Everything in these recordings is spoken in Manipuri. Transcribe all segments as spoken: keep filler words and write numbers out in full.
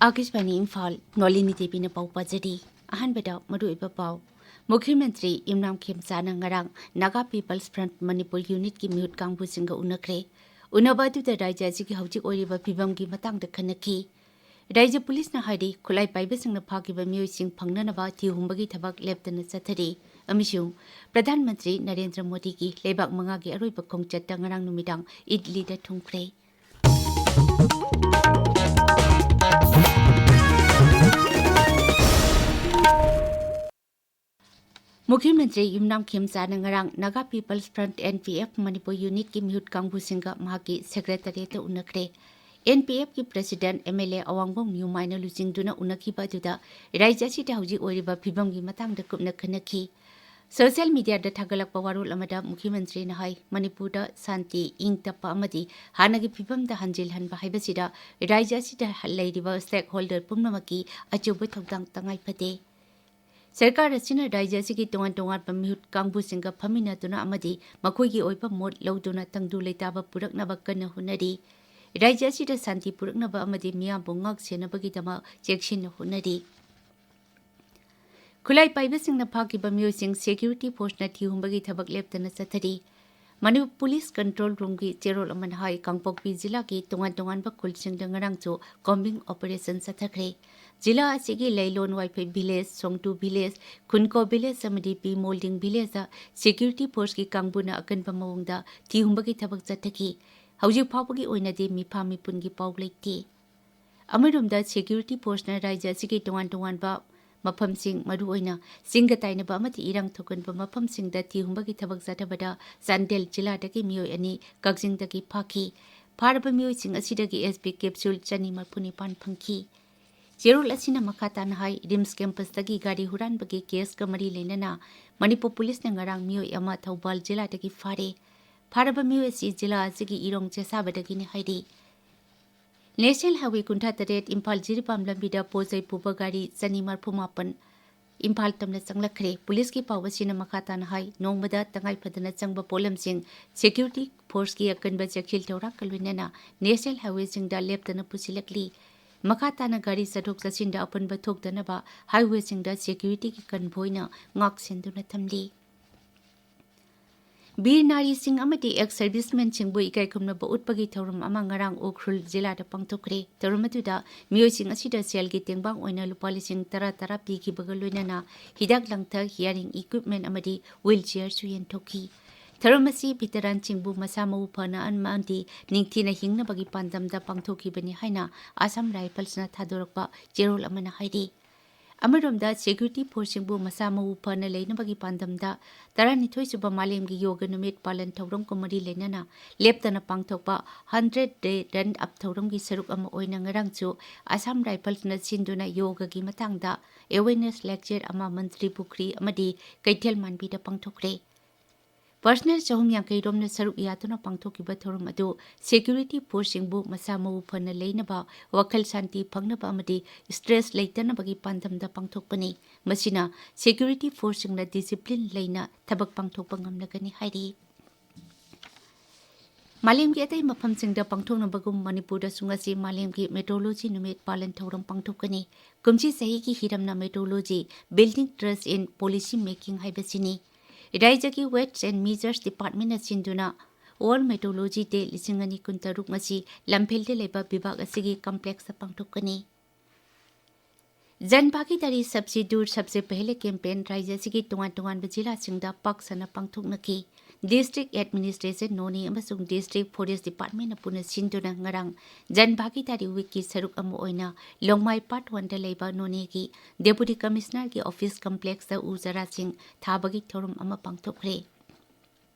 ꯑꯥꯀꯥꯁꯕꯥꯅꯤ ꯏꯝꯐꯥꯜ, ꯅꯣꯂꯤꯅꯤ ꯗꯦꯕꯤꯅ ꯄꯥꯎ ꯄꯥꯖꯔꯤ꯫ ꯑꯍꯥꯟꯕꯗ ꯃꯔꯨꯑꯣꯏꯕ ꯄꯥꯎ꯫ ꯃꯨꯈ꯭ꯌ ꯃꯟꯇ꯭ꯔꯤ ꯌꯨꯝꯅꯥꯝ ꯈꯦꯝꯆꯥꯅ ꯉꯔꯥꯡ ꯅꯥꯒꯥ ꯄꯤꯄꯜꯁ ꯐ꯭ꯔꯟꯠ ꯃꯅꯤꯄꯨꯔ ꯌꯨꯅꯤꯠꯀꯤ ꯃꯤꯍꯨꯠ ꯀꯥꯡꯕꯨꯁꯤꯡꯒ ꯎꯅꯈ꯭ꯔꯦ꯫ ꯎꯅꯕ ꯑꯗꯨꯗ ꯔꯥꯖ꯭ꯌ ꯑꯁꯤꯒꯤ ꯍꯧꯖꯤꯛ ꯑꯣꯏꯔꯤꯕ ꯐꯤꯕꯝꯒꯤ ꯃꯇꯥꯡꯗ ꯈꯟꯅꯈꯤ꯫ ꯔꯥꯖ꯭ꯌ ꯄꯨꯂꯤꯁꯅ ꯍꯥꯏꯔꯤ, ꯈꯨꯠꯂꯥꯏ ꯄꯥꯏꯕꯁꯤꯡꯅ ꯐꯥꯈꯤꯕ ꯃꯤꯑꯣꯏꯁꯤꯡ ꯐꯪꯅꯅꯕ ꯊꯤꯍꯨꯝꯕꯒꯤ ꯊꯕꯛ ꯂꯦꯞꯇꯅ ꯆꯠꯊꯔꯤ ꯑꯃꯁꯨꯡ ꯄ꯭ꯔꯙꯥꯟ ꯃꯟꯇ꯭ꯔꯤ ꯅꯔꯦꯟꯗ꯭ꯔ ꯃꯣꯗꯤꯒꯤ ꯂꯩꯕꯥꯛ ꯃꯉꯥꯒꯤ ꯑꯔꯣꯏꯕ ꯈꯣꯡꯆꯠꯇ ꯉꯔꯥꯡ ꯅꯨꯃꯤꯗꯥꯡ ꯏꯗꯂꯤꯗ ꯊꯨꯡꯈ꯭ꯔꯦ꯫ ꯃꯨꯈ꯭ꯌ ꯃꯟꯇ꯭ꯔꯤ ꯌꯨꯝꯅꯥꯝ ꯈꯦꯝꯆꯥꯅ ꯉꯔꯥꯡ Naga peoples front, N P F, Manipur ꯌꯨꯅꯤꯠꯀꯤ ꯃꯤꯍꯨꯠ ꯀꯥꯡꯕꯨꯁꯤꯡꯒ ꯃꯍꯥꯛꯀꯤ ꯁꯦꯀ꯭ꯔꯦꯇꯔꯤꯌꯦꯠꯇ ꯎꯅꯈ꯭ꯔꯦ꯫ ꯑꯦꯟ ꯄꯤ ꯑꯦꯐꯀꯤ president M L A Awangbam ꯅ꯭ꯌꯨꯃꯥꯏꯅ ꯂꯨꯆꯤꯡꯗꯨꯅ ꯎꯅꯈꯤꯕ ꯑꯗꯨꯗ ꯔꯥꯖ꯭ꯌ ꯑꯁꯤꯗ ꯍꯧꯖꯤꯛ ꯑꯣꯏꯔꯤꯕ ꯐꯤꯕꯝꯒꯤ ꯃꯇꯥꯡꯗ ꯀꯨꯞꯅ ꯈꯟꯅꯈꯤ꯫ ꯁꯣꯁꯤꯌꯦꯜ ꯃꯤꯗꯤꯌꯥꯗ ꯊꯥꯒꯠꯂꯛꯄ ꯋꯥꯔꯣꯜ ꯑꯃꯗ ꯃꯨꯈ꯭ꯌ ꯃꯟꯇ꯭ꯔꯤꯅ ꯍꯥꯏ, ꯃꯅꯤꯄꯨꯔꯗ ꯁꯥꯟꯇꯤ, ꯏꯪ ꯇꯞꯄ ꯑꯃꯗꯤ ꯍꯥꯟꯅꯒꯤ ꯐꯤꯕꯝꯗ ꯍꯟꯖꯤꯜꯍꯟꯕ ꯍꯥꯏꯕꯁꯤꯗ ꯔꯥꯖ꯭ꯌ ꯑꯁꯤꯗ ꯂꯩꯔꯤꯕ ꯁ꯭ꯇꯦꯛꯍꯣꯜꯗꯔ ꯄꯨꯝꯅꯃꯛꯀꯤ ꯑꯆꯧꯕ ꯊꯧꯗꯥꯡ ꯇꯉꯥꯏ ꯐꯗꯦ꯫ ꯁꯔꯀꯥꯔ ꯑꯁꯤꯅ ꯔꯥꯖ꯭ꯌ ꯑꯁꯤꯒꯤ ꯇꯣꯉꯥꯟ ꯇꯣꯉꯥꯟꯕ ꯃꯤꯍꯨꯠ ꯀꯥꯡꯕꯨꯁꯤꯡꯒ ꯐꯝꯃꯤꯟꯅꯗꯨꯅ ꯑꯃꯗꯤ ꯃꯈꯣꯏꯒꯤ ꯑꯣꯏꯕ ꯃꯣꯠ ꯂꯧꯗꯨꯅ ꯇꯪꯗꯨ ꯂꯩꯇꯥꯕ ꯄꯨꯔꯛꯅꯕ ꯀꯟꯅ ꯍꯣꯠꯅꯔꯤ꯫ ꯔꯥꯖ꯭ꯌ ꯑꯁꯤꯗ ꯁꯥꯟꯇꯤ ꯄꯨꯔꯛꯅꯕ ꯑꯃꯗꯤ ꯃꯤꯌꯥꯝꯕꯨ ꯉꯥꯛ ꯁꯦꯟꯅꯕꯒꯤꯗꯃꯛ ꯆꯦꯛꯁꯤꯟꯅ ꯍꯣꯠꯅꯔꯤ꯫ ꯈꯨꯠꯂꯥꯏ ꯄꯥꯏꯕꯁꯤꯡꯅ ꯐꯥꯈꯤꯕ ꯃꯤꯑꯣꯏꯁꯤꯡ ꯁꯦꯀ꯭ꯌꯨꯔꯤꯇꯤ ꯐꯣꯔꯁꯅ ꯊꯤꯍꯨꯝꯕꯒꯤ ꯊꯕꯛ ꯂꯦꯞꯇꯅ ꯆꯠꯊꯔꯤ꯫ ꯃꯅꯤꯄꯨꯔ ꯄꯨꯂꯤꯁ ꯀꯟꯇ꯭ꯔꯣꯜ ꯔꯨꯝꯒꯤ ꯆꯦꯔꯣꯜ ꯑꯃꯅ ꯍꯥꯏ, ꯀꯥꯡꯄꯣꯛꯄꯤ ꯖꯤꯂꯥꯒꯤ ꯇꯣꯉꯥꯟ ꯇꯣꯉꯥꯟꯕ ꯈꯨꯜꯁꯤꯡꯗ ꯉꯔꯥꯡꯁꯨ ꯀꯣꯝꯕꯤꯡ ꯑꯣꯄꯔꯦꯁꯟ ꯆꯠꯊꯈ꯭ꯔꯦ꯫ ꯖꯤꯂꯥ ꯑꯁꯤꯒꯤ ꯂꯩꯂꯣꯟ ꯋꯥꯏꯐꯩ ꯚꯤꯂꯦꯖ, ꯁꯣꯡꯇꯨ ꯚꯤꯂꯦꯖ, ꯈꯨꯟꯀꯣ ꯚꯤꯂꯦꯖ ꯑꯃꯗꯤ ꯄꯤ ꯃꯣꯜꯗꯤꯡ ꯚꯤꯂꯦꯖꯇ ꯁꯦꯀ꯭ꯌꯨꯔꯤꯇꯤ ꯐꯣꯔꯁꯀꯤ ꯀꯥꯡꯕꯨꯅ ꯑꯀꯟꯕ ꯃꯑꯣꯡꯗ ꯊꯤꯍꯨꯝꯕꯒꯤ ꯊꯕꯛ ꯆꯠꯊꯈꯤ꯫ ꯍꯧꯖꯤꯛ ꯐꯥꯎꯕꯒꯤ ꯑꯣꯏꯅꯗꯤ ꯃꯤꯐꯥ ꯃꯤꯄꯨꯟꯒꯤ ꯄꯥꯎ ꯂꯩꯇꯦ꯫ ꯑꯃꯔꯣꯝꯗ, ꯁꯦꯀ꯭ꯌꯨꯔꯤꯇꯤ ꯐꯣꯔꯁꯅ ꯔꯥꯖ꯭ꯌ ꯑꯁꯤꯒꯤ ꯇꯣꯉꯥꯟ ꯇꯣꯉꯥꯟꯕ ꯃꯐꯝꯁꯤꯡ, ꯃꯔꯨꯑꯣꯏꯅ ꯆꯤꯡꯒ ꯇꯥꯏꯅꯕ ꯑꯃꯗꯤ ꯏꯔꯥꯡ ꯊꯣꯛꯀꯟꯕ ꯃꯐꯝꯁꯤꯡꯗ ꯊꯤꯍꯨꯝꯕꯒꯤ ꯊꯕꯛ ꯆꯠꯊꯕꯗ ꯆꯥꯟꯗꯦꯜ ꯖꯤꯂꯥꯗꯒꯤ ꯃꯤꯑꯣꯏ ꯑꯅꯤ ꯀꯛꯆꯤꯡꯗꯒꯤ ꯐꯥꯈꯤ꯫ ꯐꯥꯔꯕ ꯃꯤꯑꯣꯏꯁꯤꯡ ꯑꯁꯤꯗꯒꯤ ꯑꯦꯁ ꯄꯤ ꯀꯦꯞꯁꯨꯜ ꯆꯅꯤ ꯃꯔꯤꯐꯨ ꯅꯤꯄꯥꯟ ꯐꯪꯈꯤ꯫ ꯆꯦꯔꯣꯜ ꯑꯁꯤꯅ ꯃꯈꯥ ꯇꯥꯅ ꯍꯥꯏ, ꯔꯤꯝꯁ ꯀꯦꯝꯄꯁꯇꯒꯤ ꯒꯥꯔꯤ ꯍꯨꯔꯥꯟꯕꯒꯤ ꯀꯦꯁꯀ ꯃꯔꯤ ꯂꯩꯅꯅ ꯃꯅꯤꯄꯨꯔ ꯄꯨꯂꯤꯁꯅ ꯉꯔꯥꯡ ꯃꯤꯑꯣꯏ ꯑꯃ ꯊꯧꯕꯥꯜ ꯖꯤꯂꯥꯗꯒꯤ ꯐꯥꯔꯦ꯫ ꯐꯥꯔꯕ ꯃꯤꯑꯣꯏ ꯑꯁꯤ ꯖꯤꯂꯥ ꯑꯁꯤꯒꯤ ꯏꯔꯣꯡ ꯆꯦꯁꯥꯕꯗꯒꯤꯅꯤ ꯍꯥꯏꯔꯤ꯫ ꯅꯦꯁꯅꯦꯜ ꯍꯥꯏꯋꯦ ꯀꯨꯟꯊ꯭ꯔꯥ ꯇꯔꯦꯠ ꯏꯝꯐꯥꯜ ꯖꯤꯔꯤꯕꯥꯝ ꯂꯝꯕꯤꯗ ꯄꯣꯠ ꯆꯩ ꯄꯨꯕ ꯒꯥꯔꯤ ꯆꯅꯤ ꯃꯔꯤꯐꯨ ꯃꯥꯄꯟ ꯏꯝꯐꯥꯜ ꯇꯝꯅ ꯆꯪꯂꯛꯈ꯭ꯔꯦ꯫ ꯄꯨꯂꯤꯁꯀꯤ ꯄꯥꯎ ꯑꯁꯤꯅ ꯃꯈꯥ ꯇꯥꯅ ꯍꯥꯏ, ꯅꯣꯡꯃꯗ ꯇꯉꯥꯏ ꯐꯗꯅ ꯆꯪꯕ ꯄꯣꯠꯂꯝꯁꯤꯡ ꯁꯦꯀ꯭ꯌꯨꯔꯤꯇꯤ ꯐꯣꯔꯁꯀꯤ ꯑꯀꯟꯕ ꯆꯦꯛꯁꯤꯜ ꯊꯧꯔꯥꯡꯒ ꯂꯣꯏꯅꯅ ꯅꯦꯁꯅꯦꯜ ꯍꯥꯏꯋꯦꯁꯤꯡꯗ ꯂꯦꯞꯇꯅ ꯄꯨꯁꯤꯜꯂꯛꯂꯤ꯫ ꯃꯈꯥ ꯇꯥꯅ ꯒꯥꯔꯤ ꯆꯠꯊꯣꯛ ꯆꯠꯁꯤꯟꯗ ꯑꯄꯟꯕ ꯊꯣꯛꯇꯅꯕ highwayꯁꯤꯡꯗ securityꯒꯤ convoyꯅ ꯉꯥꯛ ꯁꯦꯟꯗꯨꯅ ꯊꯝꯂꯤ꯫ ꯕꯤꯔ ꯅꯥꯔꯤꯁꯤꯡ ꯑꯃꯗꯤ ex servicemenꯁꯤꯡꯕꯨ ꯏꯀꯥꯏ ꯈꯨꯝꯅꯕ ꯎꯠꯄꯒꯤ ꯊꯧꯔꯝ ꯑꯃ ꯉꯔꯥꯡ ꯎꯈ꯭ꯔꯨꯜ ꯖꯤꯂꯥꯗ ꯄꯥꯡꯊꯣꯛꯈ꯭ꯔꯦ꯫ ꯊꯧꯔꯝ ꯑꯗꯨꯗ ꯃꯤꯑꯣꯏꯁꯤꯡ ꯑꯁꯤꯗ ꯁꯦꯜꯒꯤ ꯇꯦꯡꯕꯥꯡ ꯑꯣꯏꯅ ꯂꯨꯄꯥ ꯂꯤꯁꯤꯡ ꯇꯔꯥ ꯇꯔꯥ ꯄꯤꯈꯤꯕꯒ ꯂꯣꯏꯅꯅ ꯍꯤꯗꯥꯛ ꯂꯥꯡꯊꯛ, hearing equipment ꯑꯃꯗꯤ wheelchairꯁꯨ ꯌꯦꯟꯊꯣꯛꯈꯤ꯫ ꯊꯧꯔꯝ ꯑꯁꯤ veteranꯁꯤꯡꯕꯨ ꯃꯁꯥ ꯃꯎ ꯐꯅ ꯑꯃꯗꯤ ꯅꯤꯡꯊꯤꯅ ꯍꯤꯡꯅꯕꯒꯤ ꯄꯥꯟꯗꯝꯗ ꯄꯥꯡꯊꯣꯛꯈꯤꯕꯅꯤ ꯍꯥꯏꯅ Assam Riflesꯅ ꯊꯥꯗꯣꯔꯛꯄ ꯆꯦꯔꯣꯜ ꯑꯃꯅ ꯍꯥꯏꯔꯤ꯫ ꯑꯃꯔꯣꯝꯗ, security forceꯁꯤꯡꯕꯨ ꯃꯁꯥ ꯃꯎ ꯐꯅ ꯂꯩꯅꯕꯒꯤ ꯄꯥꯟꯗꯝꯗ ꯇꯔꯥꯅꯤꯊꯣꯏ ꯁꯨꯕ ꯃꯥꯂꯦꯝꯒꯤ ꯌꯣꯒ ꯅꯨꯃꯤꯠ ꯄꯥꯂꯟ ꯊꯧꯔꯝꯒ ꯃꯔꯤ ꯂꯩꯅꯅ ꯂꯦꯞꯇꯅ ꯄꯥꯡꯊꯣꯛꯄ hundred day run up ꯊꯧꯔꯝꯒꯤ ꯁꯔꯨꯛ ꯑꯃ ꯑꯣꯏꯅ ꯉꯔꯥꯡꯁꯨ Assam Riflesꯅ ꯁꯤꯟꯗꯨꯅ ꯌꯣꯒꯒꯤ ꯃꯇꯥꯡꯗ awareness lecture ꯑꯃ ꯃꯟꯇ꯭ꯔꯤ ꯄꯨꯈ꯭ꯔꯤ ꯑꯃꯗꯤ ꯀꯩꯊꯦꯜ ꯃꯥꯟꯕꯤꯗ ꯄꯥꯡꯊꯣꯛꯈ꯭ꯔꯦ꯫ Personnel ꯆꯍꯨꯝ ꯌꯥꯡꯈꯩ ꯔꯣꯝꯅ ꯁꯔꯨꯛ ꯌꯥꯗꯨꯅ ꯄꯥꯡꯊꯣꯛꯈꯤꯕ ꯊꯧꯔꯝ ꯑꯗꯨ security forceꯁꯤꯡꯕꯨ ꯃꯁꯥ ꯃꯎ ꯐꯅ ꯂꯩꯅꯕ, ꯋꯥꯈꯜ ꯁꯥꯟꯇꯤ ꯐꯪꯅꯕ ꯑꯃꯗꯤ stress ꯂꯩꯇꯅꯕꯒꯤ ꯄꯥꯟꯗꯝꯗ ꯄꯥꯡꯊꯣꯛꯄꯅꯤ꯫ ꯃꯁꯤꯅ security forceꯁꯤꯡꯅ discipline ꯂꯩꯅ ꯊꯕꯛ ꯄꯥꯡꯊꯣꯛꯄ ꯉꯝꯂꯒꯅꯤ ꯍꯥꯏꯔꯤ꯫ ꯃꯥꯂꯦꯝꯒꯤ ꯑꯇꯩ ꯃꯐꯝꯁꯤꯡꯗ ꯄꯥꯡꯊꯣꯛꯅꯕꯒꯨꯝ ꯃꯅꯤꯄꯨꯔꯗꯁꯨ ꯉꯁꯤ ꯃꯥꯂꯦꯝꯒꯤ meteorology ꯅꯨꯃꯤꯠ ꯄꯥꯂꯟ ꯊꯧꯔꯝ ꯄꯥꯡꯊꯣꯛꯀꯅꯤ꯫ ꯀꯨꯝꯁꯤ ꯆꯍꯤꯒꯤ ꯍꯤꯔꯝꯅ meteorology, building trust in policy making ꯍꯥꯏꯕꯁꯤꯅꯤ꯫ ꯔꯥꯏꯖ꯭ꯌꯒꯤ Weights and Measures Departmentꯅ ꯁꯤꯟꯗꯨꯅ World Meteorology Day ꯂꯤꯁꯤꯡ ꯑꯅꯤ ꯀꯨꯟꯇꯔꯨꯛ ꯉꯁꯤ ꯂꯝꯐꯦꯜꯗ ꯂꯩꯕ ꯕꯤꯚꯥꯒ ꯑꯁꯤꯒꯤ complexꯇ ꯄꯥꯡꯊꯣꯛꯀꯅꯤ꯫ ꯖꯟ ꯚꯥꯒꯤꯗꯥꯔꯤ ꯁꯕꯁꯦ ꯗꯨꯔ ꯁꯕꯁꯦ ꯄꯦꯍꯂꯦ campaign ꯔꯥꯏꯖ꯭ꯌ ꯑꯁꯤꯒꯤ ꯇꯣꯉꯥꯟ ꯇꯣꯉꯥꯟꯕ ꯖꯤꯂꯥꯁꯤꯡꯗ ꯄꯥꯛ ꯁꯟꯅ ꯄꯥꯡꯊꯣꯛꯅꯈꯤ꯫ District Administration ꯅꯣꯅꯦ ꯑꯃꯁꯨꯡ District Forest Departmentꯅ ꯄꯨꯟꯅ ꯁꯤꯟꯗꯨꯅ ꯉꯔꯥꯡ ꯖꯟ ꯚꯥꯒꯤꯗꯥꯔꯤ weekꯀꯤ ꯁꯔꯨꯛ ꯑꯃ ꯑꯣꯏꯅ ꯂꯣꯡꯃꯥꯏ Part Oneꯗ ꯂꯩꯕ ꯅꯣꯅꯦꯒꯤ Deputy Commissionerꯒꯤ office complexꯇ ꯎ ꯆꯥꯔꯥꯁꯤꯡ ꯊꯥꯕꯒꯤ ꯊꯧꯔꯝ ꯑꯃ ꯄꯥꯡꯊꯣꯛꯈ꯭ꯔꯦ꯫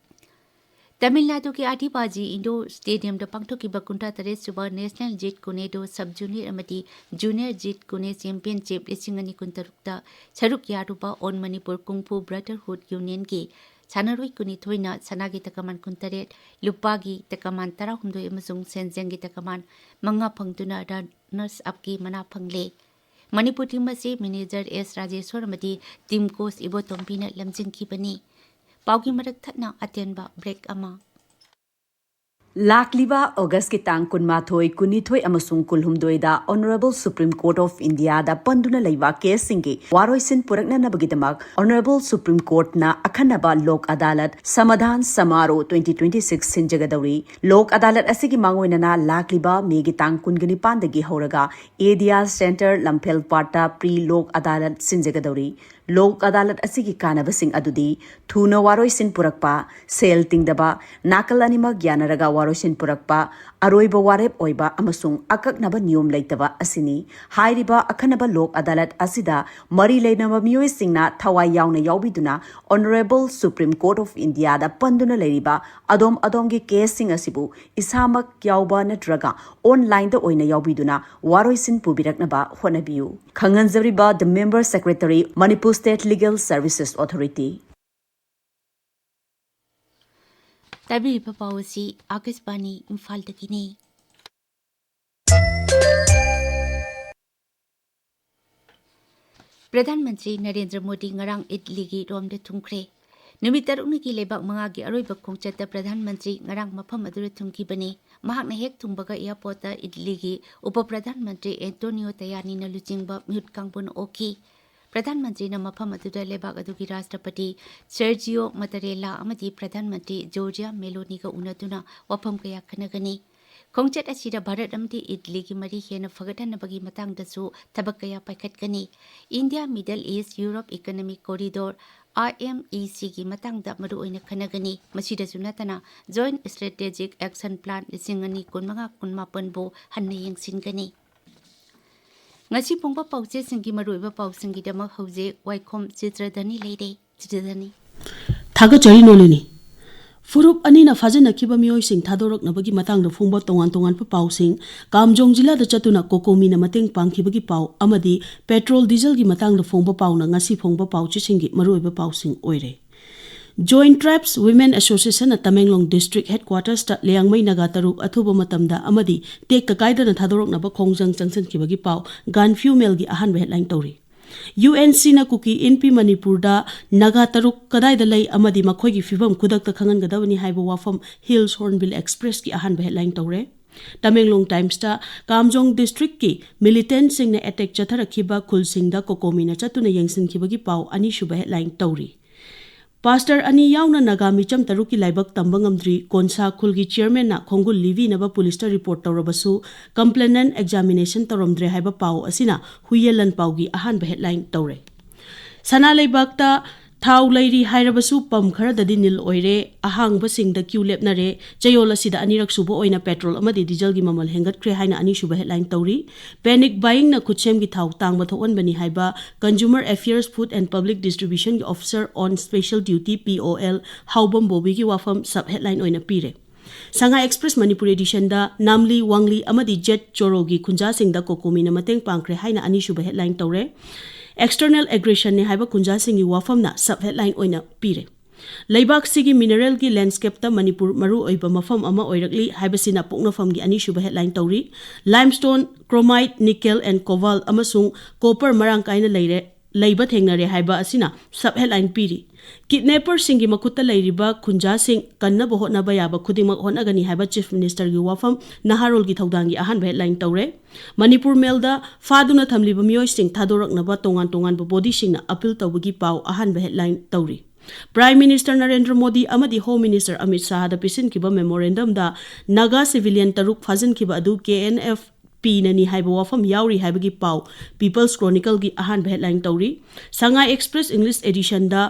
ꯇꯥꯃꯤꯜ ꯅꯥꯗꯨꯒꯤ ꯑꯥꯔ ꯗꯤ ꯕꯥꯖꯤ ꯏꯟꯗꯣꯔ ꯁ꯭ꯇꯦꯗꯤꯌꯝꯗ ꯄꯥꯡꯊꯣꯛꯈꯤꯕ ꯀꯨꯟꯊ꯭ꯔꯥ ꯇꯔꯦꯠ ꯁꯨꯕ National Jeet Kune Do Sub Junior ꯑꯃꯗꯤ Junior Jeet Kune Championship ꯂꯤꯁꯤꯡ ꯑꯅꯤ ꯀꯨꯟꯇꯔꯨꯛꯇ ꯁꯔꯨꯛ ꯌꯥꯔꯨꯕ All Manipur Kung Fu Brotherhood Unionꯒꯤ ꯁꯥꯟꯅꯔꯣꯏ ꯀꯨꯟꯅꯤꯊꯣꯏꯅ ꯁꯅꯥꯒꯤ ꯇꯀꯃꯥꯟ ꯀꯨꯟꯇꯔꯦꯠ, ꯂꯨꯄꯥꯒꯤ ꯇꯀꯃꯥꯟ ꯇꯔꯥꯍꯨꯝꯗꯣꯏ ꯑꯃꯁꯨꯡ ꯁꯦꯟꯖꯦꯡꯒꯤ ꯇꯀꯃꯥꯟ ꯃꯉꯥ ꯐꯪꯗꯨꯅ runners upꯀꯤ ꯃꯅꯥ ꯐꯪꯂꯦ꯫ ꯃꯅꯤꯄꯨꯔ team ꯑꯁꯤ manager ꯑꯦꯁ ꯔꯥꯖꯦꯁ꯭ꯋꯔ ꯑꯃꯗꯤ team coach ꯏꯕꯣꯇꯣꯝꯕꯤꯅ ꯂꯝꯖꯤꯡꯈꯤꯕꯅꯤ꯫ ꯄꯥꯎꯒꯤ ꯃꯔꯛ ꯊꯠꯅ ꯑꯇꯦꯟꯕ break ꯑꯃ꯫ ꯂꯥꯛꯂꯤꯕ ꯑꯣꯒꯁꯀꯤ ꯇꯥꯡ ꯀꯨꯟꯃꯥꯊꯣꯏ, ꯀꯨꯟꯅꯤꯊꯣꯏ ꯑꯃꯁꯨꯡ ꯀꯨꯟꯍꯨꯝꯗꯣꯏꯗ Honourable Supreme Court of Indiaꯗ ꯄꯟꯗꯨꯅ ꯂꯩꯕ caseꯁꯤꯡꯒꯤ ꯋꯥꯔꯣꯏꯁꯤꯟ ꯄꯨꯔꯛꯅꯅꯕꯒꯤꯗꯃꯛ Honourable Supreme Courtꯅ ꯑꯈꯟꯅꯕ ꯂꯣꯛ ꯑꯗꯥꯂꯠ ꯁꯃꯥꯙꯥꯟ ꯁꯃꯥꯔꯣꯍ twenty twenty six ꯁꯤꯟꯖꯒꯗꯧꯔꯤ꯫ ꯂꯣꯛ ꯑꯗꯥꯂꯠ ꯑꯁꯤꯒꯤ ꯃꯥꯡꯑꯣꯏꯅꯅ ꯂꯥꯛꯂꯤꯕ ꯃꯦꯒꯤ ꯇꯥꯡ ꯀꯨꯟꯒ ꯅꯤꯄꯥꯟꯗꯒꯤ ꯍꯧꯔꯒ ADR Centre ꯂꯝꯐꯦꯜ ꯄꯥꯠꯇ pre ꯂꯣꯛ ꯑꯗꯥꯂꯠ ꯁꯤꯟꯖꯒꯗꯧꯔꯤ꯫ ꯂꯣꯛ ꯑꯗꯥꯂꯠ ꯑꯁꯤꯒꯤ ꯀꯥꯟꯅꯕꯁꯤꯡ ꯑꯗꯨꯗꯤ ꯊꯨꯅ ꯋꯥꯔꯣꯏꯁꯤꯟ ꯄꯨꯔꯛꯄ, ꯁꯦꯜ ꯇꯤꯡꯗꯕ, ꯅꯥꯀꯜ ꯑꯅꯤꯃꯛ ꯌꯥꯅꯔꯒ ꯋꯥꯔꯣꯏꯁꯤꯟ ꯄꯨꯔꯛꯄ, ꯑꯔꯣꯏꯕ ꯋꯥꯔꯦꯞ ꯑꯣꯏꯕ ꯑꯃꯁꯨꯡ ꯑꯀꯛꯅꯕ ꯅꯤꯌꯣꯝ ꯂꯩꯇꯕ ꯑꯁꯤꯅꯤ꯫ ꯍꯥꯏꯔꯤꯕ ꯑꯈꯟꯅꯕ ꯂꯣꯛ ꯑꯗꯥꯂꯠ ꯑꯁꯤꯗ ꯃꯔꯤ ꯂꯩꯅꯕ ꯃꯤꯑꯣꯏꯁꯤꯡꯅ ꯊꯋꯥꯏ ꯌꯥꯎꯅ ꯌꯥꯎꯕꯤꯗꯨꯅ Honourable Supreme Court of Indiaꯗ ꯄꯟꯗꯨꯅ ꯂꯩꯔꯤꯕ ꯑꯗꯣꯝ ꯑꯗꯣꯝꯒꯤ caseꯁꯤꯡ ꯑꯁꯤꯕꯨ ꯏꯁꯥꯃꯛ ꯌꯥꯎꯕ ꯅꯠꯇ꯭ꯔꯒ onlineꯗ ꯑꯣꯏꯅ ꯌꯥꯎꯕꯤꯗꯨꯅ ꯋꯥꯔꯣꯏꯁꯤꯟ ꯄꯨꯕꯤꯔꯛꯅꯕ ꯍꯣꯠꯅꯕꯤꯌꯨ꯫ ꯈꯪꯍꯟꯖꯔꯤꯕ, The Member Secretary, Manipur State Legal Services Authority꯫ ꯇꯥꯕꯤꯔꯤꯕ ꯄꯥꯎ ꯑꯁꯤ ꯑꯥꯀꯥꯁꯕꯥꯅꯤ ꯏꯝꯐꯥꯜꯗꯒꯤꯅꯤ꯫ ꯄ꯭ꯔꯙꯥꯟ ꯃꯟꯇ꯭ꯔꯤ ꯅꯔꯦꯟꯗ꯭ꯔ ꯃꯣꯗꯤ ꯉꯔꯥꯡ ꯏꯠꯂꯤꯒꯤ ꯔꯣꯝꯗ ꯊꯨꯡꯈ꯭ꯔꯦ꯫ ꯅꯨꯃꯤꯠ ꯇꯔꯨꯛꯅꯤꯒꯤ ꯂꯩꯕꯥꯛ ꯃꯉꯥꯒꯤ ꯑꯔꯣꯏꯕ ꯈꯣꯡꯆꯠꯇ ꯄ꯭ꯔꯙꯥꯟ ꯃꯟꯇ꯭ꯔꯤ ꯉꯔꯥꯡ ꯃꯐꯝ ꯑꯗꯨꯗ ꯊꯨꯡꯈꯤꯕꯅꯤ꯫ ꯃꯍꯥꯛꯅ ꯍꯦꯛ ꯊꯨꯡꯕꯒ airportꯇ ꯏꯠꯂꯤꯒꯤ ꯎꯄ ꯄ꯭ꯔꯙꯥꯟ ꯃꯟꯇ꯭ꯔꯤ ꯑꯦꯟꯇꯣꯅꯤꯌꯣ ꯇꯌꯥꯅꯤꯅ ꯂꯨꯆꯤꯡꯕ ꯃꯤꯍꯨꯠ ꯀꯥꯡꯕꯨꯅ ꯑꯣꯛꯈꯤ꯫ ꯄ꯭ꯔꯙꯥꯟ ꯃꯟꯇ꯭ꯔꯤꯅ ꯃꯐꯝ ꯑꯗꯨꯗ ꯂꯩꯕꯥꯛ ꯑꯗꯨꯒꯤ ꯔꯥꯁꯇ꯭ꯔꯄꯇꯤ ꯁꯔꯖꯤꯌꯣ ꯃꯇꯔꯦꯂꯥ ꯑꯃꯗꯤ ꯄ꯭ꯔꯙꯥꯟ ꯃꯟꯇ꯭ꯔꯤ ꯖꯣꯔꯖꯤꯌꯥ ꯃꯦꯂꯣꯅꯤꯒ ꯎꯅꯗꯨꯅ ꯋꯥꯐꯝ ꯀꯌꯥ ꯈꯟꯅꯒꯅꯤ꯫ ꯈꯣꯡꯆꯠ ꯑꯁꯤꯗ ꯚꯥꯔꯠ ꯑꯃꯗꯤ ꯏꯠꯂꯤꯒꯤ ꯃꯔꯤ ꯍꯦꯟꯅ ꯐꯒꯠꯍꯟꯅꯕꯒꯤ ꯃꯇꯥꯡꯗꯁꯨ ꯊꯕꯛ ꯀꯌꯥ ꯄꯥꯏꯈꯠꯀꯅꯤ꯫ India Middle East Europe Economic Corridor, IMECꯒꯤ ꯃꯇꯥꯡꯗ ꯃꯔꯨꯑꯣꯏꯅ ꯈꯟꯅꯒꯅꯤ꯫ ꯃꯁꯤꯗꯁꯨ ꯅꯠꯇꯅ Joint Strategic Action Plan ꯂꯤꯁꯤꯡ ꯑꯅꯤ ꯀꯨꯟꯃꯉꯥ ꯀꯨꯟꯃꯥꯄꯟꯕꯨ ꯍꯟꯅ ꯌꯦꯡꯁꯤꯟꯒꯅꯤ꯫ ꯉꯁꯤ ꯐꯣꯡꯕ ꯄꯥꯎꯆꯦꯁꯤꯡꯒꯤ ꯃꯔꯨꯑꯣꯏꯕ ꯄꯥꯎꯁꯤꯡꯒꯤꯗꯃꯛ ꯍꯧꯖꯤꯛ ꯋꯥꯏꯈꯣꯝ ꯆꯤꯇ꯭ꯔꯙꯅꯤ ꯂꯩꯔꯦ꯫ ꯆꯤꯇ꯭ꯔꯙꯅꯤ꯫ ꯊꯥꯒꯠꯆꯔꯤ ꯅꯣꯂꯤꯅꯤ꯫ ꯐꯨꯔꯨꯞ ꯑꯅꯤꯅ ꯐꯥꯖꯤꯟꯅꯈꯤꯕ ꯃꯤꯑꯣꯏꯁꯤꯡ ꯊꯥꯗꯣꯔꯛꯅꯕꯒꯤ ꯃꯇꯥꯡꯗ ꯐꯣꯡꯕ ꯇꯣꯉꯥꯟ ꯇꯣꯉꯥꯟꯕ ꯄꯥꯎꯁꯤꯡ, ꯀꯥꯝꯖꯣꯡ ꯖꯤꯂꯥꯗ ꯆꯠꯇꯨꯅ ꯀꯣꯀꯣꯃꯤꯅ ꯃꯇꯦꯡ ꯄꯥꯡꯈꯤꯕꯒꯤ ꯄꯥꯎ ꯑꯃꯗꯤ ꯄꯦꯇ꯭ꯔꯣꯜ ꯗꯤꯖꯜꯒꯤ ꯃꯇꯥꯡꯗ ꯐꯣꯡꯕ ꯄꯥꯎꯅ ꯉꯁꯤ ꯐꯣꯡꯕ ꯄꯥꯎꯆꯦꯁꯤꯡꯒꯤ ꯃꯔꯨꯑꯣꯏꯕ ꯄꯥꯎꯁꯤꯡ ꯑꯣꯏꯔꯦ꯫ Joint Tribes Women Associationꯅ Tamenglong district headquartersꯇ Liangmai Naga ꯇꯔꯨꯛ ꯑꯊꯨꯕ ꯃꯇꯝꯗ ꯑꯃꯗꯤ ꯇꯦꯛꯇ ꯀꯥꯏꯗꯅ ꯊꯥꯗꯣꯔꯛꯅꯕ ꯈꯣꯡꯖꯪ ꯆꯪꯁꯤꯟꯈꯤꯕꯒꯤ ꯄꯥꯎ ꯒꯥꯟꯐꯤꯌꯨ ꯃꯦꯜꯒꯤ ꯑꯍꯥꯟꯕ headline ꯇꯧꯔꯤ꯫ ꯌꯨ ꯑꯦꯟ ꯁꯤꯅ ꯀꯨꯀꯤ ꯏꯟꯄꯤ ꯃꯅꯤꯄꯨꯔꯗ ꯅꯥꯒꯥ ꯇꯔꯨꯛ ꯀꯗꯥꯏꯗ ꯂꯩ ꯑꯃꯗꯤ ꯃꯈꯣꯏꯒꯤ ꯐꯤꯕꯝ ꯈꯨꯗꯛꯇ ꯈꯪꯍꯟꯒꯗꯕꯅꯤ ꯍꯥꯏꯕ ꯋꯥꯐꯝ Hills Hornbill Expressꯀꯤ ꯑꯍꯥꯟꯕ headline ꯇꯧꯔꯦ꯫ ꯇꯃꯦꯡꯂꯣꯡ ꯇꯥꯏꯝꯁꯇ ꯀꯥꯝꯖꯣꯡ ꯗꯤꯁꯇ꯭ꯔꯤꯛꯀꯤ ꯃꯤꯂꯤꯇꯦꯟꯠꯁꯤꯡꯅ ꯑꯦꯇꯦꯛ ꯆꯠꯊꯔꯛꯈꯤꯕ ꯈꯨꯜꯁꯤꯡꯗ ꯀꯣꯀꯣꯃꯤꯅ ꯆꯠꯇꯨꯅ ꯌꯦꯡꯁꯤꯟꯈꯤꯕꯒꯤ ꯄꯥꯎ ꯑꯅꯤꯁꯨꯕ headline ꯇꯧꯔꯤ꯫ ꯄꯥꯁꯇꯔ ꯑꯅꯤ ꯌꯥꯎꯅ ꯅꯥꯒꯥ ꯃꯤꯆꯝ ꯇꯔꯨꯛꯀꯤ ꯂꯥꯏꯕꯛ ꯇꯝꯕ ꯉꯝꯗ꯭ꯔꯤ꯫ ꯀꯣꯟꯁꯥ ꯈꯨꯜꯒꯤ ꯆꯤꯌꯔꯃꯦꯟꯅ ꯈꯣꯡꯒꯨꯜ ꯂꯤꯕꯤꯅꯕ ꯄꯨꯂꯤꯁꯇ ꯔꯤꯄꯣꯔꯠ ꯇꯧꯔꯕꯁꯨ, complainant examination ꯇꯧꯔꯝꯗ꯭ꯔꯦ ꯍꯥꯏꯕ ꯄꯥꯎ ꯑꯁꯤꯅ ꯍꯨꯏꯌꯦꯟ ꯂꯥꯟꯄꯥꯎꯒꯤ ꯑꯍꯥꯟꯕ headline ꯇꯧꯔꯦ꯫ ꯁꯅꯥ ꯂꯩꯕꯥꯛꯇ ꯊꯥꯎ ꯂꯩꯔꯤ ꯍꯥꯏꯔꯕꯁꯨ ꯄꯝ ꯈꯔꯗꯗꯤ ꯅꯤꯜ ꯑꯣꯏꯔꯦ꯫ ꯑꯍꯥꯡꯕꯁꯤꯡꯗ ꯀ꯭ꯌꯨ ꯂꯦꯞꯅꯔꯦ꯫ ꯆꯌꯣꯜ ꯑꯁꯤꯗ ꯑꯅꯤꯔꯛ ꯁꯨꯕ ꯑꯣꯏꯅ ꯄꯦꯇ꯭ꯔꯣꯜ ꯑꯃꯗꯤ ꯗꯤꯖꯜꯒꯤ ꯃꯃꯜ ꯍꯦꯟꯒꯠꯈ꯭ꯔꯦ ꯍꯥꯏꯅ ꯑꯅꯤꯁꯨꯕ headline ꯇꯧꯔꯤ꯫ Panic buyingꯅ ꯈꯨꯠꯁꯦꯝꯒꯤ ꯊꯥꯎ ꯇꯥꯡꯕ ꯊꯣꯛꯍꯟꯕꯅꯤ ꯍꯥꯏꯕ Consumer Affairs, Food and Public Distributionꯒꯤ officer on special duty P O L ꯍꯥꯎꯕꯝ ꯕꯣꯕꯤꯒꯤ ꯋꯥꯐꯝ sub headline ꯑꯣꯏꯅ ꯄꯤꯔꯦ꯫ ꯁꯉꯥꯏ ꯑꯦꯛꯁꯄ꯭ꯔꯦꯁ ꯃꯅꯤꯄꯨꯔ ꯑꯦꯗꯤꯁꯟꯗ ꯅꯥꯝꯂꯤ, ꯋꯥꯡꯂꯤ ꯑꯃꯗꯤ ꯖꯦꯠ ꯆꯣꯔꯣꯒꯤ ꯈꯨꯟꯖꯥꯁꯤꯡꯗ ꯀꯣꯀꯣꯃꯤꯅ ꯃꯇꯦꯡ ꯄꯥꯡꯈ꯭ꯔꯦ ꯍꯥꯏꯅ ꯑꯅꯤꯁꯨꯕ headline ꯇꯧꯔꯦ꯫ External aggressionꯅꯤ ꯍꯥꯏꯕ ꯈꯨꯟꯖꯥꯁꯤꯡꯒꯤ ꯋꯥꯐꯝꯅ sub headline ꯑꯣꯏꯅ ꯄꯤꯔꯦ꯫ ꯂꯩꯕꯥꯛꯁꯤꯒꯤ mineralꯒꯤ landscapeꯇ ꯃꯅꯤꯄꯨꯔ ꯃꯔꯨꯑꯣꯏꯕ ꯃꯐꯝ ꯑꯃ ꯑꯣꯏꯔꯛꯂꯤ ꯍꯥꯏꯕꯁꯤꯅ ꯄꯣꯛꯅꯐꯝꯒꯤ ꯑꯅꯤꯁꯨꯕ headline ꯇꯧꯔꯤ꯫ Limestone, chromite, nickel and cobalt ꯑꯃꯁꯨꯡ copper ꯃꯔꯥꯡ ꯀꯥꯏꯅ ꯂꯩꯔꯦ, ꯂꯩꯕ ꯊꯦꯡꯅꯔꯦ ꯍꯥꯏꯕ ꯑꯁꯤꯅ sub headline ꯄꯤꯔꯤ꯫ Kidnapperꯁꯤꯡꯒꯤ ꯃꯈꯨꯠꯇ ꯂꯩꯔꯤꯕ ꯈꯨꯟꯖꯥꯁꯤꯡ ꯀꯟꯅꯕ ꯍꯣꯠꯅꯕ ꯌꯥꯕ ꯈꯨꯗꯤꯡꯃꯛ ꯍꯣꯠꯅꯒꯅꯤ ꯍꯥꯏꯕ Chief Ministerꯒꯤ ꯋꯥꯐꯝ ꯅꯍꯥꯔꯣꯜꯒꯤ ꯊꯧꯗꯥꯡꯒꯤ ꯑꯍꯥꯟꯕ headline ꯇꯧꯔꯦ꯫ ꯃꯅꯤꯄꯨꯔ ꯃꯦꯜꯗ ꯐꯥꯗꯨꯅ ꯊꯝꯂꯤꯕ ꯃꯤꯑꯣꯏꯁꯤꯡ ꯊꯥꯗꯣꯔꯛꯅꯕ ꯇꯣꯉꯥꯟ ꯇꯣꯉꯥꯟꯕ bodyꯁꯤꯡꯅ appeal ꯇꯧꯕꯒꯤ ꯄꯥꯎ ꯑꯍꯥꯟꯕ headline ꯇꯧꯔꯤ꯫ Prime Minister ꯅꯔꯦꯟꯗ꯭ꯔ ꯃꯣꯗꯤ ꯑꯃꯗꯤ Home Minister Amit ꯁꯥꯍꯗ ꯄꯤꯁꯤꯟꯈꯤꯕ memorandumꯗ Naga civilian ꯇꯔꯨꯛ ꯐꯥꯖꯤꯟꯈꯤꯕ ꯑꯗꯨ K N F Pꯅꯅꯤ ꯍꯥꯏꯕ ꯋꯥꯐꯝ ꯌꯥꯎꯔꯤ ꯍꯥꯏꯕꯒꯤ ꯄꯥꯎ People's Chronicleꯒꯤ ꯑꯍꯥꯟꯕ headline ꯇꯧꯔꯤ꯫ ꯁꯉꯥꯏ ꯑꯦꯛꯁꯄ꯭ꯔꯦꯁ English editionꯗ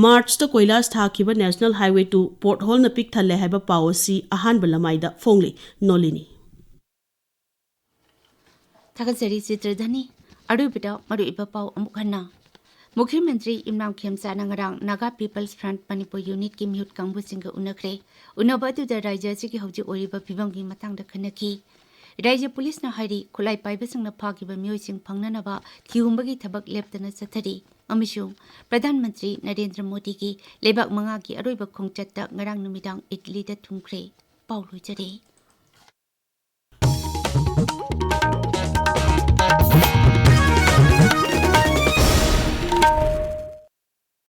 Marchꯇ ꯀꯣꯏꯂꯥꯁ ꯊꯥꯈꯤꯕ National Highway two potholeꯅ ꯄꯤꯛ ꯊꯜꯂꯦ ꯍꯥꯏꯕ ꯄꯥꯎ ꯑꯁꯤ ꯑꯍꯥꯟꯕ ꯂꯃꯥꯏꯗ ꯐꯣꯡꯂꯤ꯫ ꯅꯣꯂꯤꯅꯤ꯫ ꯊꯥꯒꯠꯆꯔꯤ ꯆꯤꯇ꯭ꯔꯙꯅꯤ꯫ ꯑꯔꯣꯏꯕꯗ ꯃꯔꯨꯑꯣꯏꯕ ꯄꯥꯎ ꯑꯃꯨꯛ ꯍꯟꯅ꯫ ꯃꯨꯈ꯭ꯌ ꯃꯟꯇ꯭ꯔꯤ ꯏꯝꯔꯥꯟ ꯈꯦꯝꯆꯥꯅ ꯉꯔꯥꯡ Naga People's Front Manipur Unitꯀꯤ ꯃꯤꯍꯨꯠ ꯀꯥꯡꯕꯨꯁꯤꯡꯒ ꯎꯅꯈ꯭ꯔꯦ꯫ ꯎꯅꯕ ꯑꯗꯨꯗ ꯔꯥꯖ꯭ꯌ ꯑꯁꯤꯒꯤ ꯍꯧꯖꯤꯛ ꯑꯣꯏꯔꯤꯕ ꯐꯤꯕꯝꯒꯤ ꯃꯇꯥꯡꯗ ꯈꯟꯅꯈꯤ꯫ ꯔꯥꯖ꯭ꯌ ꯄꯨꯂꯤꯁꯅ ꯍꯥꯏꯔꯤ, ꯈꯨꯠꯂꯥꯏ ꯄꯥꯏꯕꯁꯤꯡꯅ ꯐꯥꯈꯤꯕ ꯃꯤꯑꯣꯏꯁꯤꯡ ꯐꯪꯅꯅꯕ ꯊꯤꯍꯨꯝꯕꯒꯤ ꯊꯕꯛ ꯂꯦꯞꯇꯅ ꯆꯠꯊꯔꯤ ꯑꯃꯁꯨꯡ ꯄ꯭ꯔꯙꯥꯟ ꯃꯟꯇ꯭ꯔꯤ ꯅꯔꯦꯟꯗ꯭ꯔ ꯃꯣꯗꯤꯒꯤ ꯂꯩꯕꯥꯛ ꯃꯉꯥꯒꯤ ꯑꯔꯣꯏꯕ ꯈꯣꯡꯆꯠꯇ ꯉꯔꯥꯡ ꯅꯨꯃꯤꯗꯥꯡ ꯏꯇꯂꯤꯗ ꯊꯨꯡꯈ꯭ꯔꯦ꯫ ꯄꯥꯎ ꯂꯣꯏꯖꯔꯦ꯫